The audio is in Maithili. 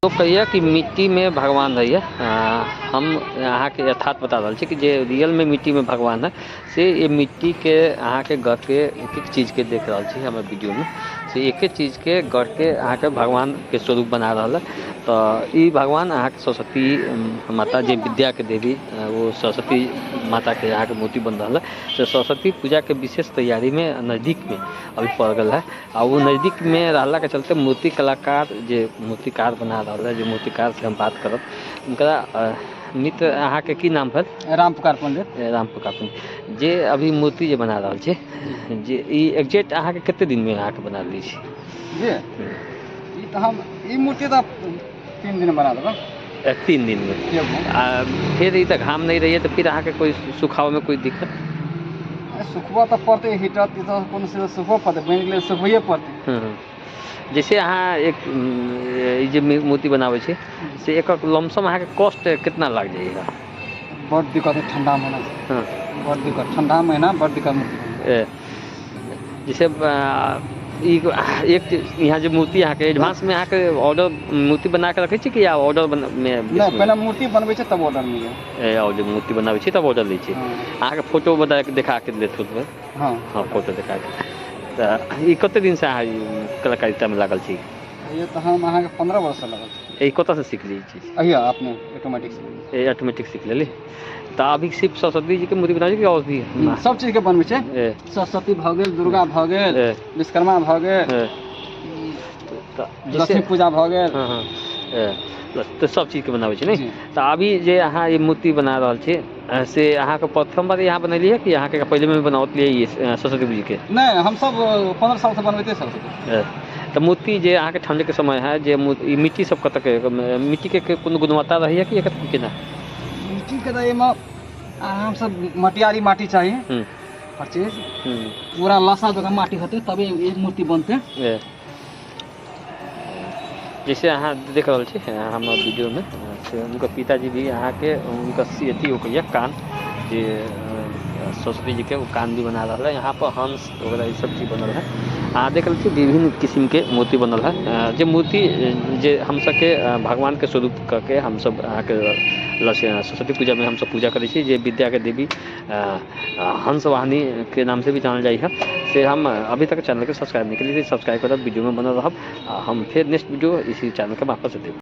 लोक कहैया कि मिट्टीमे भगवान रहैया। हम अहाँके यथार्थ बता रहल छी कि जे रियलमे मिट्टीमे भगवान है से ये मिट्टीके अहाँके गढ़के एक एक चीजके देख रहल छी हमर वीडियोमे, से एक एक चीजके गढ़के अहाँके भगवानके स्वरूप बना रहल है। तऽ ई भगवान अहाँके सरस्वती माता जे विद्याके देवी वो सरस्वती माताके अहाँके मूर्ति बन रहल है। से सरस्वती पूजाके विशेष तैयारीमे नजदीकमे अभी पड़ गेल है आ ओ नजदीकमे रहलाके चलते मूर्ति कलाकार जे मूर्तिकार बना रहल है, जे मूर्तिकार से हम बात करब हुनका। मित्र, अहाँके की नाम भेल? राम पुकार पंडित। राम पुकार पंडित जे अभी मूर्ति जे बना रहल छी, जे ई एग्जैक्ट अहाँके कते दिनमे अहाँके बना लै छी? जी, ई तऽ हम ई मूर्ति तऽ 3 दिन बना देबै। 3 दिनमे? आ फेर ई तऽ घाम नहि रहैए तऽ फिर अहाँके कोइ सुखाबैमे कोइ दिक्कत? सुखबऽ तऽ पड़तै, हीटर तीटर कोनो चीज सुखबऽ पड़तै, बनि गेलै सुखबैए पड़तै। जैसे अहाँ एक ई जे मूर्ति बनाबै छी से एकर लमसम अहाँके कॉस्ट कितना लागि जाइए? बड़ दिक्कत है ठंडा महीना। बड़ दिक्कत ठंडा महीना, बड़ दिक्कत मूर्ति। जैसे ई एक यहाँ जे मूर्ति अहाँके एडवांसमे अहाँके ऑर्डर मूर्ति बना के रखै छी कि या ऑर्डर मे? नहि, पहिले मूर्ति बनबै छै तब ऑर्डर मिले। ऑर्डर मूर्ति बनाबै छी तब ऑर्डर लै छी? अहाँके फोटो बता के देखा के लेत होबै? हँ। हँ, फोटो देखा के। तऽ ई कते दिनसँ अहाँ ई कलाकारितामे लागल छी? ये तऽ हम अहाँके 15 वर्षसँ लागल छी। ई कतऽसँ सिखली ई चीज? अहिया अपने ऑटोमेटिक। ए ऑटोमेटिक सीख लेली। तऽ अभी सिर्फ सरस्वती जीके मूर्ति बनाबै छी कि आओर भी? सब चीजके बनबै छै। सरस्वती भऽ गेल, दुर्गा भऽ गेल, विश्वकर्मा भऽ गेल, तऽ लक्ष्मी पूजा भऽ गेल। हँ हँ, तऽ सब चीजके बनाबै छी ने? तऽ अभी जे अहाँ ई मूर्ति बना रहल छी से अहाँके प्रथम बार यहाँ बनेलियै कि अहाँके पहिले में बनाओत लिए सरस्वती जी के? नहि, हमसब 15 सालसँ बनबैते सरस्वती। तऽ मूर्ति जे अहाँके ठण्डके समय है, जे ई मिट्टी सब कतऽ के मिट्टीके कोनो गुणवत्ता रहैया कि एकर केना? मिट्टीके तऽ एहिमे आरामसँ मटियारी माटी चाही, हर चीज पूरा लसा जकाँ माटी होतै तबे ई मूर्ति बनतै। जैसे अहाँ देख रहल छी हमर वीडियोमे से हुनकर पिताजी भी अहाँके हुनकर अथी हो गइया कान, जे सरस्वती जीके ओ कान भी बना रहल है। यहाँ पर हंस वगैरह ई सब चीज बनल है। अहाँ देख रहल छी विभिन्न किस्मके मूर्ति बनल है, जे मूर्ति जे हम सबके भगवानके स्वरूप कऽ के हमसब अहाँके सरस्वती पूजामे हमसब पूजा करै छी, जे विद्याके देवी हंस वाहिनी के नाम से भी जानल जाइ है। से हम अभी तक चैनलके सब्सक्राइब नहि केलियै, सब्सक्राइब करब, वीडियोमे बनल रहब। हम फेर नेक्स्ट वीडियो इसी चैनलके मार्फत से देब।